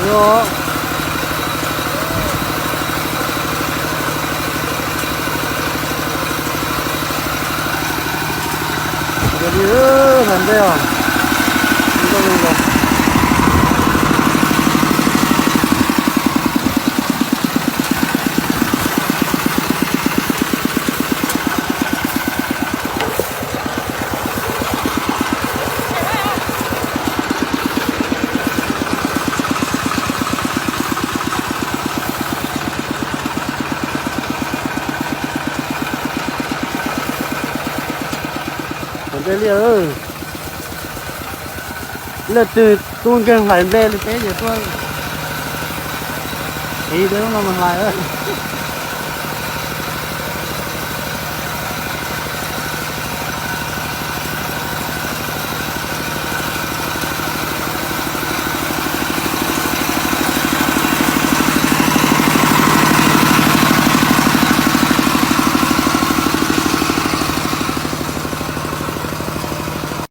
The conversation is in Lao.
ເນາະ ເດີເດີ ຫັ້ນເດີ ມັນກໍມີບໍ່? ເປັນໄປເລີຍ ເອີ ເລີດຕື່ນ ຕູນເກິ່ງໄຫຼເບເລີຍເຕ ຢ່າຕົວະ ຕີເດີ ມັນຫຼາຍເອີຍ.